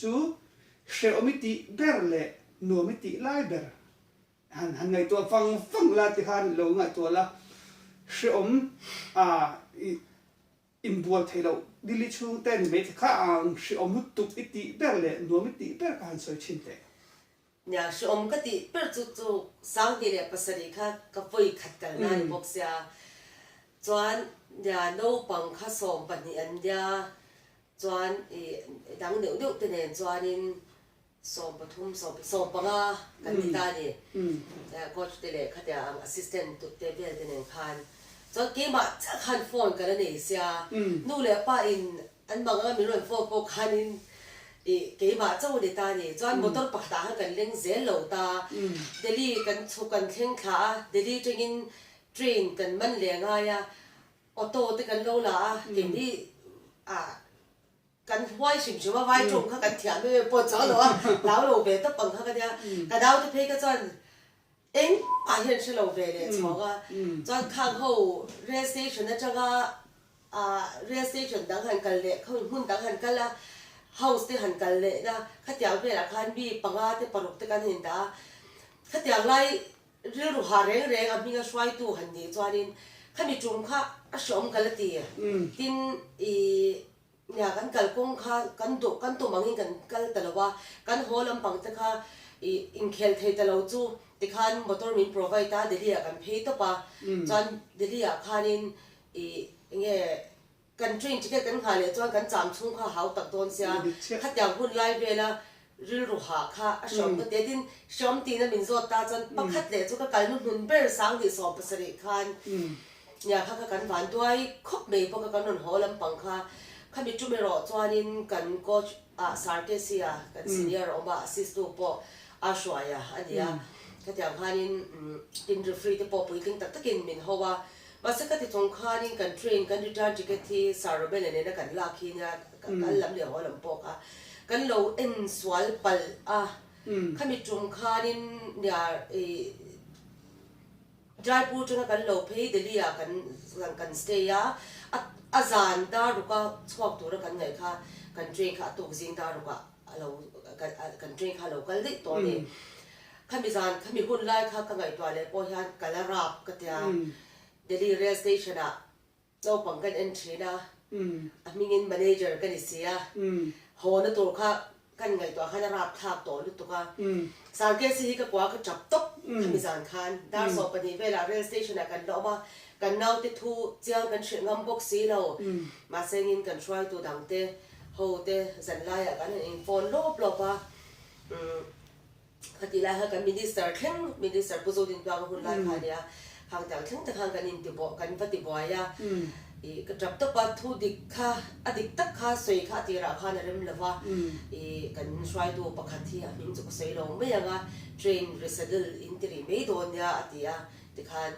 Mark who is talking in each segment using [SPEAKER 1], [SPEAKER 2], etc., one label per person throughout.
[SPEAKER 1] chu hrehawm i tih ber leh nuam i tih lai ber han han ngaihtuah vang vang la ti khan lo ngaihtuah la, hrehawm a i inbual theih loh Delhi chhungte ni mai kha ang hrehawm lutuk i tih ber leh nuam i tih ber kha han sawi thin teh.
[SPEAKER 2] Nia, hrehawm ka tih ber chu chu 2007 kha ka vawi khat kalna a ni bawk sia. Chuan nia naupang kha 12 an nia, chuan ih dang neuh neuh te nen chuanin 13, 15 kan ti ta a ni. Coach te leh khatia ang assistant te vel te nen khan. Chuan keimah chiah khan phone ka la nei sia, nu leh pa in An bang anga min rawn phone pawh khanin ih keimah chauh a ni ta a ni. Chuan motor pakhatah khan kan leng zel lo ta. Delhi kan chhuk kan thleng thla a, Delhi tangin train kan man leh ngai a, auto te kan lo la a, keini ah kan huai hrim hrim a, vai tawng kha kan thiam em em pawh chuang lo a, hlau lo ve tawp ang kha ka nia. Ka naute phei kha chuan Engmah hian hre lo ve leh chhawng a, chuan khang ho rail station atanga ah rail station dang han kal leh khawi hmun dang han kal a, house te han kal leh na khatiang velah khan mi panga te paruk te kan in dah a, khatiang lai rilru hah reng reng a hminga hruaitu han nih chuanin khami tum kha a hreawm ka la ti, tin ih. Nia, kan kal kawng kha kan duh kan tum angin kan kal ta lo a, kan haw lampang te kha ih inkhel thei ta lo chu tikhan motor min provide a, Delhi ah kan phei tawp a, chuan Delhi ah khanin ih enge kan train ticket kan nghah leh chuan kan cham chhung kha hau tak dawn sia, khatiang hun lai vela rilru hah kha a hreawm ka ti a, tin hreawm tiin a min zawt ta chuan pakhat leh chu ka kalnu hnun ber 2017 khan Nia kha kha kan van duai khawp mai bawk a, kan rawn haw lampang kha khami tum erawh chuanin kan coach ah Sir Casey a kan senior a awm a, assist tu pawh a hruai a a ni a, khatiang khanin tin referee te pawh puitling tak takin min ho a, mahse khati chung khanin kan train kan return ticket hi Sir Robena nena kan lak hi nia kal lam leh haw lam pawh kha kan lo en sual palh a, khami tum khanin nia ih. Jaipur tanga kan lo phei Delhi ah kan kan stay a, a zan dar ruka chhuak tura kan ngaih kha kan train kha a tuk zing dar rukah a lo kan train kha a lo kal daih tawh a ni. Khami zan khami hun lai kha ka ngaihtuah leh pawh hian ka la rap ka tia Delhi rail station ah Naupang kan en thin a, a hmingin manager ka ni si a, hawna tur kha kan ngaihtuah khan a rap thlak tawh lutuk a. Sangkesi hi ka kua ka tap tawp khami zan khan dar 12 velah rail station ah kan la awm a, kan naute thu chiang kan hrilh ngam bawk si lo, mahse engin kan hruaitu dangte ho te zan laiah kan han in phone lawp lawp a, Khatih lai khan kan Minister thleng, Minister Pu Zodintluanga hun lai kha a nia, khang tiang thleng te khan kan inti buai, kan va ti buai a, ih ka tap tawp a, thu dik kha, a dik tak kha sawi kha a tirah khan a rem lo va, ih kan hruaitu pakhat hi a hming chu ka sawi lo mai ang a, train reschedule in ti rih mai dawn nia a ti a, tikhan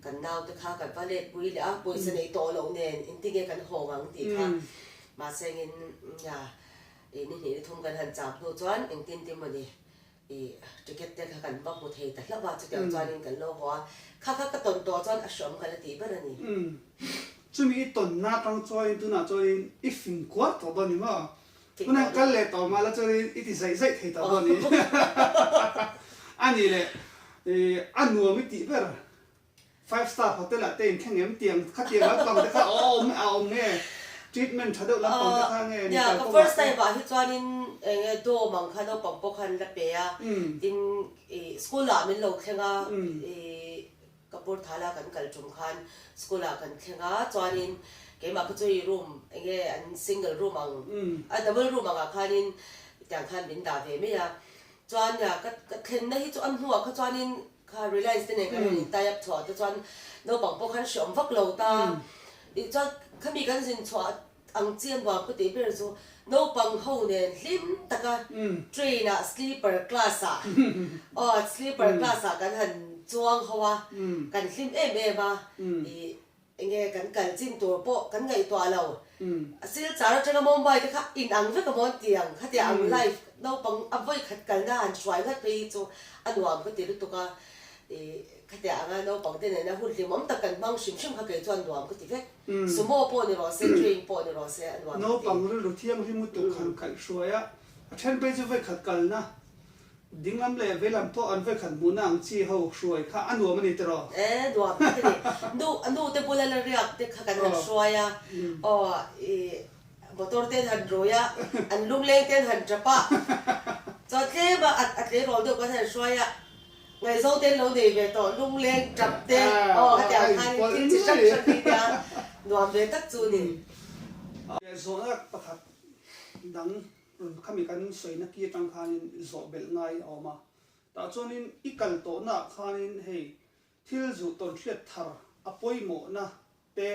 [SPEAKER 2] kan naute kha kan va let pui leh a, pawisa nei tawh loh nen engtinge kan hawng ang tih kha, mahse engin nia. Ih ni hnih ni thum kan han cham hnu chuan engtin tin mawni ih ticket te kha kan va hmu thei ta hlauh a, chutiang chuanin kan lo haw a, kha kha ka tawn tawh chuan a hreawm ka la tih ber a ni.
[SPEAKER 1] Umm chumi i tawnna atang chuanin tunah chuanin i fing kuar tawh dawn ni maw? Tunah kal leh tawh mah la chuanin i ti zaih zaih thei tawh dawn ni. A nih leh ih a nuam i tih ber. Five star hotel ah te in thleng em tiang khatiang lampang te kha a awm a awm nge treatment tha deuh lampang te kha nge ni
[SPEAKER 2] Nia ka first time ah hi chuanin eng nge dawm ang kha naupang pawh khan la pe a tin ih school ah min lo thleng a ih ka Purthala kan kal tum khan school ah kan thleng a chuanin keimah kha chu i room eng nge an single room ang a double room ang ah khanin tiang khan min dah ve mai a chuan nia ka thlenna hi chu a hnuah kha chuanin Kha Reliance te nen kan han in tie up chhuah te chuan naupang pawh khan hreawm vak lo ta. Tih chuan khami kan zin chhuah ang chi an nuam ka tih ber chu naupang ho nen hlim taka train ah sleeper class ah aw sleeper class ah kan han chuang ho a, kan hlim em em a ih Enge kan kal chin tur pawh kan ngaihtuah lo. Silchar atanga Mumbai te kha in ang vek a maw an ti ang. Khatia ang life naupang a vawi khat kalna han hruai ngat phei hi chu a nuam ka ti lutuk a. Ih khatia anga naupang te nena hun hlimawm tak kan hmang hrim hrim kha kei chuan nuam ka ti vek. Sumo pawh ni rawh se, train pawh ni rawh se a nuam ka ti.
[SPEAKER 1] Naupang rilru thianghlim lutuk han kaihhruai a. A then phei chu vawikhat kalna dinglam leh veilam pawh an vawikhat hmuhna ang chi ho hruai kha a nuam a ni tiraw?
[SPEAKER 2] E, nuam tak a ni. Nu, nu te bula la riak te kha kan han hruai a, aw i motor te an han rui a, an lungleng te an han tap a, chuan tlem a a tleirawl deuh kan han hruai a, Ngaihzawng te an lo nei ve tawh, lungleng tap te, aw hetiang khan thil chi hrang hrang hi nia nuam ve tak chu a ni.
[SPEAKER 1] Zawhna pakhat dang rawn khami kan sawina ki atang khanin zawh belh ngai a awm a, tah chuanin i kal tawhnaah khanin hei thil zuh tawn hriat thar a pawimawhna te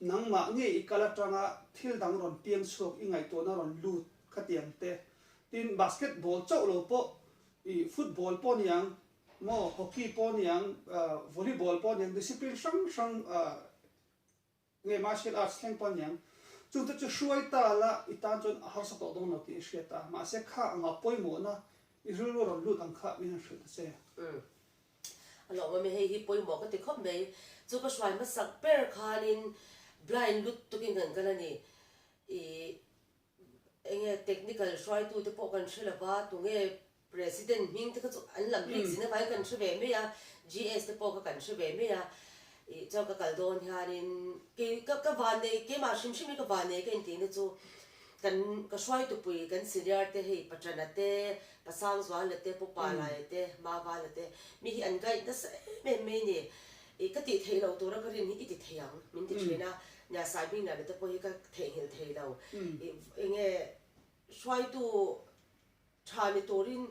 [SPEAKER 1] nangmah ngei i kal atanga thil dang rawn piang chhuak i ngaihtuahna rawn lut khatiang te, tin basketball chauh lo pawh I football pawh niang maw, hockey pawh niang, volleyball pawh niang, discipline hrang hrang nge martial arts thleng pawh niang, chungte chu hruai ta la i tan chuan a harsa tawh dawn lo tih i hriat a, mahse kha anga pawimawhna i rilru rawn lut ang kha min han hrilh ta che.
[SPEAKER 2] Umm. A lawm awm e, hei hi pawimawh ka ti khawp mai. Chu ka hruai hmasak ber khanin blind lut tukin kan kal a ni. I Enge technical hruaitu te pawh kan hre lova, tunge President hming te kha chu an lam bik zin avangin kan hre ve mai a, GS te pawh kha kan hre ve mai a, ih chuan ka kal dawn hianin kei ka ka vannei keimah hrim hrim hi ka vannei ka intihna chu kan ka hruaitupui kan senior te hei Paṭana te, Pasangzuala te, Pu Palaia te, Mavala te mi hi an guide nasa em em mai a ni. Ih ka tih theih loh tura ka rin hi i ti thei ang min ti thin a, nia Saihming Liana te pawh hi ka theihnghilh thei lo. Ih enge hruaitu tha ni turin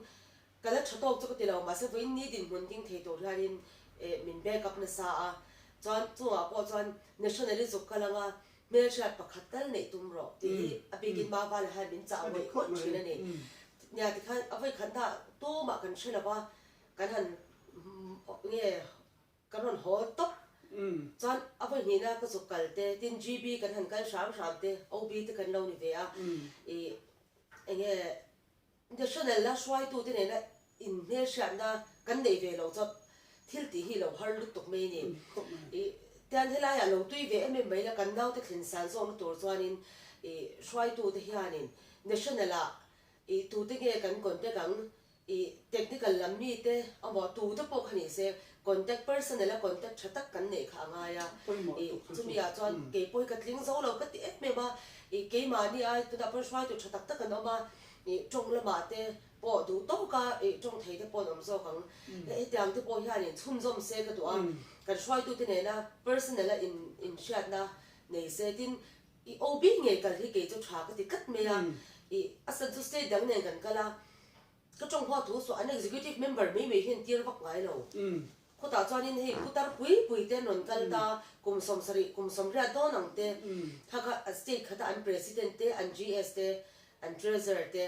[SPEAKER 2] ka la tha tawk chu ka ti lo mahse vawiin ni dinhmun ding thei tur hianin eh min back up nasa a, chuan chungah pawh chuan national i zuk kal anga hmelhriat pakhat tal neih tum rawh tih hi a bikin Mavala hian min chah ngawih ngawih thin a ni. Nia tikhan a vawikhatna tumah kan hre lo va, kan han nge Kan rawn haw tawp. Chuan a vawi hnihna ka zuk kal te, tin GB kan han kal hram hram te, OB te kan lo ni ve a. Ih enge National la hruaitu te nena inhmelhriatna kan nei ve lo chuan thil tih hi lo har lutuk mai a ni. Ih tian helaiah lo tui ve em em mai la kan naute thlen san zawkna tur chuanin ih hruaitu te hianin National ah ih tute nge kan contact ang I technical lam mi te amaw tu te pawh kha ni se contact personal a contact tha tak kan neih kha a ngai a, i chumi ah chuan kei pawh hi ka tling zo lo ka ti em em a, i keimahni ai tunah pawh hruaitu tha tak tak an awm a, i tawng lamah te pawh duh tawk a i tawng thei te pawh an awm zawk ang, hetiang te pawh hianin chhunzawm se ka duh a, kan hruaitu te nena personal a in inhriatna nei se tin i OB ngei kal hi kei chu tha ka ti tlat mai a, i a san chu state dang nen kan kal a. Ka tawng hua thu suah an executive member mai mai hian tir vak ngai lo. Khawtah chuanin hei putar pui pui te an rawn kal ta, kum 70, kum 80 dawn ang te, kha kha state khata an president te, an GS te, an treasurer te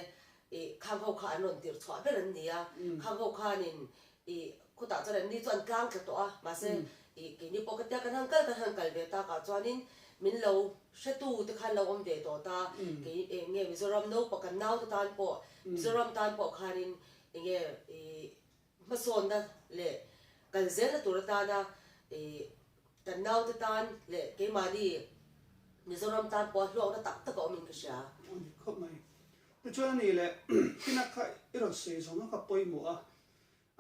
[SPEAKER 2] ih khang ho kha an rawn tirh chhuah ber an ni a. Khang ho khanin ih khawtah chuan an ni chu an tlang thla tawh a, mahse ih keini pawh ka tia kan han kal kan han kal ve takah chuanin min lo hretu te khan lo awm ve tawh ta, kei eng nge Mizoram naupang kan naute tan pawh Mizoram tan pawh khanin eng nge ih hmasawnna leh kal zelna tur atana ih kan naute tan leh keimahni Mizoram tan pawh a hlawkna tak tak a awmin ka hria.
[SPEAKER 1] A ni khawp mai. Tichuan a nih leh Tina kha i rawn sawi zawng a ka pawimawh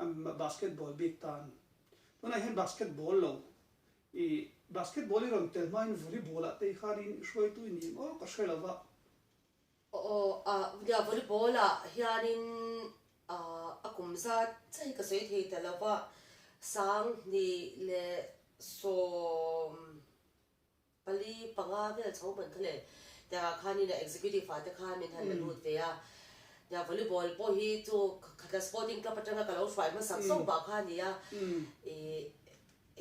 [SPEAKER 1] a basketball bik tan. Tunah hian basketball lo I basketball i rawn tel hmain volleyball ah te i khanin i hruaitu i ni em aw ka hre lo va.
[SPEAKER 2] Aw ah nia volleyball ah hianin ah a kum zat chiah hi ka sawi thei ta lo va, 2010. Pali panga vel chho hman kha le tiangah khanin a executive ah te khan min han la lut ve a, nia volleyball pawh hi chu khatla sporting club atanga ka lo hruai hmasak zawk vah kha a ni a, ih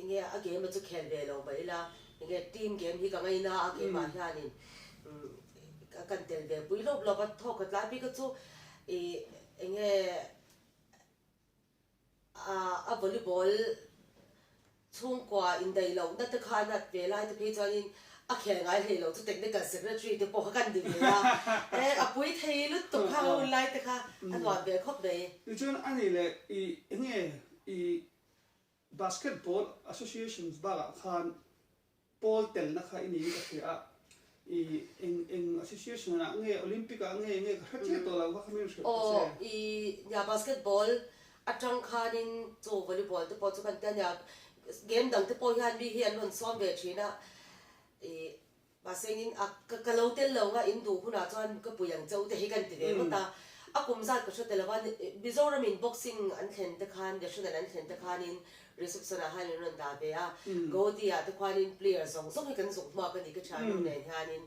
[SPEAKER 2] enge a game a chu khel ve lo mah ila enge team game hi ka ngaina a keimah hianin ka kan tel ve pui lawp lawp a, thawk khat lai bik a chu ih enge. A volleyball chhungkua indaih lohna te kha a nat ve lai te phei chuanin a khel ngai hlei lo chu technical secretary te pawh kha kan ni ve a, e a pui thei lutuk kha hun lai te kha a nuam ve khawp mai.
[SPEAKER 1] Tichuan a nih leh i enge i basketball associations bakah khan pawl telna kha i niin ka hria a. I eng eng association ah nge Olympic ah nge nge ka hre chiah tawh lo kha kha min hrilh ta
[SPEAKER 2] Aw
[SPEAKER 1] che.
[SPEAKER 2] I nia basketball atang khanin chu volleyball te pawh chu kan tia nia game dang te pawh hian mi hi an rawn sawm ve thin a i Mahse engin a ka ka lo tel lo nga in duh hunah chuan ka pui ang chauh te hi kan ti ve ngawt a, a kum zat ka hre tel lo a, Mizoram in boxing an thlen te khan national an thlen te khanin reception ah hian min rawn dah ve a, Guwahati ah te khuanin player zawng zawng hi kan zuk hmuak a ni ka thiannu nen hianin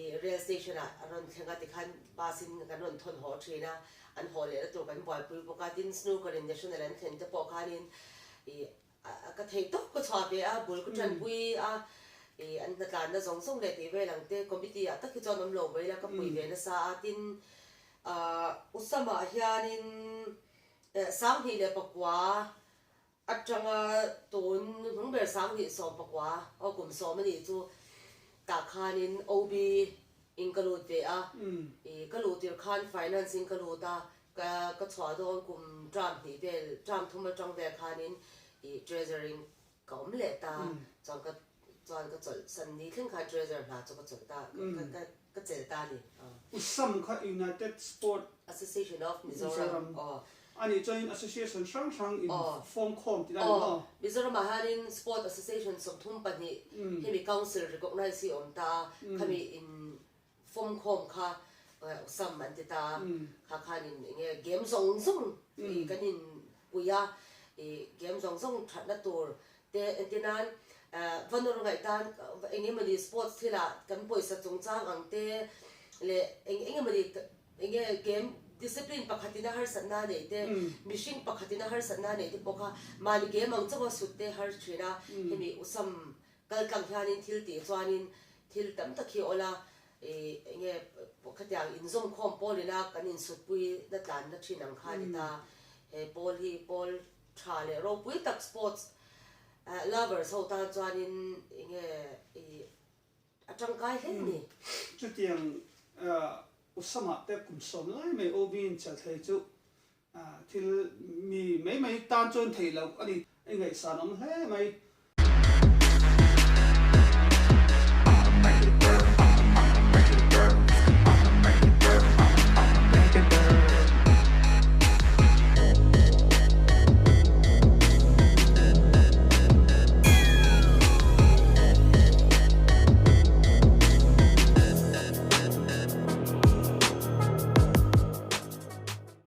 [SPEAKER 2] ih rail station ah a rawn thleng a tikhan bus in kan rawn thawn haw thin a, an haw lehna tur kan buaipui bawk a, tin snooker in national an thlen te pawh khanin ih Ka thei tawp ka chhuah ve a, bul ka tanpui a, ih an hnatlanna zawng zawng leh tih vel ang te committee ah tak hi chuan awm lo mai ila ka pui ve nasa a, tin ah Usama hianin 2009 atanga tun hnung ber 2014 aw kum sawm a nih chu tah khanin OB in ka lut ve a, ih ka luh tirh khan finance in ka lut a, Ka ka chhuah dawn kum term hnih vel, term thum atang vel khanin ih treasury in ka awm leh ta, chuan ka chuan ka chawlh san ni thleng khan treasurer hna chu ka chawlh ta, ka ka ka chelh ta a ni.
[SPEAKER 1] Usam kha United Sport
[SPEAKER 2] Association of Mizoram aw.
[SPEAKER 1] A nih chuanin association hrang hrang in form khawm tih a ni maw?
[SPEAKER 2] Aw, Mizoram ah hianin Sport Association 32 hemi council recognise hi a awm ta a, khami in Fawmkhawm kha Sam an ti ta a, kha khanin eng nge game zawng zawng ih kan in pui a, ih game zawng zawng thatna tur te entir nan va nawr ngaih tan eng emawni sports thilah kan pawisa chungchang ang te leh eng eng emawni eng nge game discipline pakhatin a harsatna neih te mihring pakhatin a harsatna neih te pawh kha mahni game ang chauha sut te har thin a, hemi Usam Kal tlang hianin thil tih chuanin thil tam tak hi a awl a, ih eng nge khatiang inzawmkhawm pawl ina kan insutpui na tlanna thin ang kha a ni ta. He pawl hi pawl tha leh ropui tak sports lovers ho tan chuanin eng nge ih a tangkai hle a ni.
[SPEAKER 1] Chutiang Usama te kum sawm lai mai OB in chelh thei chu Thil mi mai mai tan chuan theih loh a ni. I ngaihsan awm hle mai.